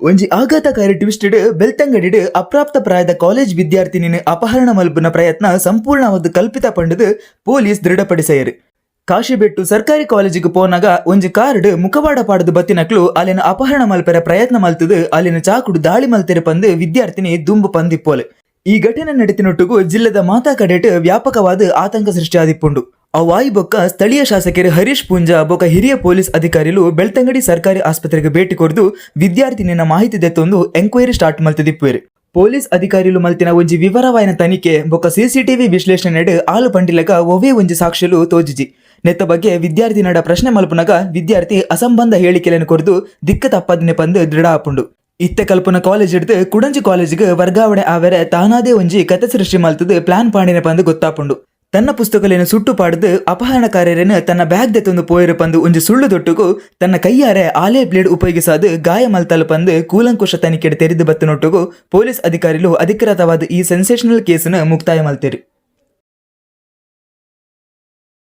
ಒಂಜಿ ಆಘಾತಕಾರಿ ಟ್ವಿಸ್ಟ್ ಡ್ ಬೆಳ್ತಂಗಡಿಡ್ ಅಪ್ರಾಪ್ತ ಪ್ರಾಯದ ಕಾಲೇಜ್ ವಿದ್ಯಾರ್ಥಿನಿನ್ ಅಪಹರಣ ಮಲ್ಪುನ ಪ್ರಯತ್ನ ಸಂಪೂರ್ಣವಾದ್ ಕಲ್ಪಿತ ಪಂಡುದು ಪೊಲೀಸ್ ದೃಢಪಡಿಸಯೆರ್. ಕಾಶಿಬೆಟ್ಟು ಸರ್ಕಾರಿ ಕಾಲೇಜಿಗ್ ಪೋನಗ ಒಂಜಿ ಕಾರ್ ಡ್ ಮುಖವಾಡ ಪಾಡುದು ಬತ್ತಿನಕ್ಲು ಅಲೆನ್ ಅಪಹರಣ ಮಲ್ಪೆರೆ ಪ್ರಯತ್ನ ಮಲ್ತುದು ಅಲೆನ್ ಚಾಕುಡು ದಾಳಿ ಮಲ್ತೆರ್ ಪಂದ್ ವಿದ್ಯಾರ್ಥಿನಿ ದುಂಬು ಪಂದಿಪ್ಪೋಲು. ಈ ಘಟನೆ ನಡತಿನೊಟ್ಟುಗು ಜಿಲ್ಲೆದ ಮಾತಾ ಕಡೆಟ್ ವ್ಯಾಪಕವಾದ್ ಆತಂಕ ಸೃಷ್ಟಿಯಾದಿಪ್ಪುಂಡು. ಅವು ಬೊಕ್ಕ ಸ್ಥಳೀಯ ಶಾಸಕೆರ್ ಹರೀಶ್ ಪೂಂಜಾ ಬೊಕ್ಕ ಹಿರಿಯ ಪೊಲೀಸ್ ಅಧಿಕಾರಿಲು ಬೆಳ್ತಂಗಡಿ ಸರ್ಕಾರಿ ಆಸ್ಪತ್ರೆಗ್ ಭೇಟಿ ಕೊರ್ದು ವಿದ್ಯಾರ್ಥಿನಿನ ಮಾಹಿತಿ ದೆತ್ತೊಂದು ಎಂಕ್ವೈರಿ ಸ್ಟಾರ್ಟ್ ಮಲ್ತಿದಿಪ್ಪುವೆರ್. ಪೊಲೀಸ್ ಅಧಿಕಾರಿಲು ಮಲ್ತಿನ ಒಂಜಿ ವಿವರವಾಯಿನ ತನಿಖೆ ಬೊಕ್ಕ ಸಿಸಿಟಿವಿ ವಿಶ್ಲೇಷಣೆಡ್ ಆಲು ಪಂಡಿಲಕ ಒವ್ವೇ ಒಂಜಿ ಸಾಕ್ಷಿಲು ತೋಜಿಜಿ. ನೆತ್ತ ಬಗ್ಗೆ ವಿದ್ಯಾರ್ಥಿನಡ ಪ್ರಶ್ನೆ ಮಲ್ಪುನಗ ವಿದ್ಯಾರ್ಥಿ ಅಸಂಬಂಧ ಹೇಳಿಕೆಲೆನ್ ಕೊರ್ದು ದಿಕ್ಕ ತಪ್ಪದಿನ ಪಂದ್ ದೃಢ ಆಪುಂಡು. ಇತ್ತೆ ಕಲ್ಪುನ ಕಾಲೇಜ್ ಡ್ದ್ ಕುಡಂಜಿ ಕಾಲೇಜಿಗ್ ವರ್ಗಾವಣೆ ಆವೆರೆ ತಾನಾದೇ ಒಂಜಿ ಕತೆ ಸೃಷ್ಟಿ ಮಲ್ತುದು ಪ್ಲಾನ್ ಪಾಡಿನ ಪಂದ್ ಗೊತ್ತಾಪುಂಡು. ತನ್ನ ಪುಸ್ತಕಲೆನ್ ಸುಟ್ಟು ಪಾಡ್ದ್ ಅಪಹರಣಕಾರೆರೆನ್ ತನ್ನ ಬ್ಯಾಗ್ ದೆತ್ತೊಂದು ಪೋಯೆರ್ ಪಂದ್ ಒಂಜಿ ಸುಳ್ಳು ದೊಟ್ಟುಗು ತನ್ನ ಕೈಯಾರೆ ಆಲೇ ಬ್ಲೇಡ್ ಉಪಯೋಗಿಸಾದ್ ಗಾಯ ಮಲ್ತಲ್ ಪಂದ್ ಕೂಲಂಕುಷ ತನಿಖೆಡ್ ತೆರಿದ್ ಬತ್ತಿನೊಟ್ಟುಗು ಪೊಲೀಸ್ ಅಧಿಕಾರಿಲು ಅಧಿಕೃತವಾದ್ ಈ ಸೆನ್ಸೇಷನಲ್ ಕೇಸ್ ನ್ ಮುಕ್ತಾಯ ಮಲ್ತೆರ್.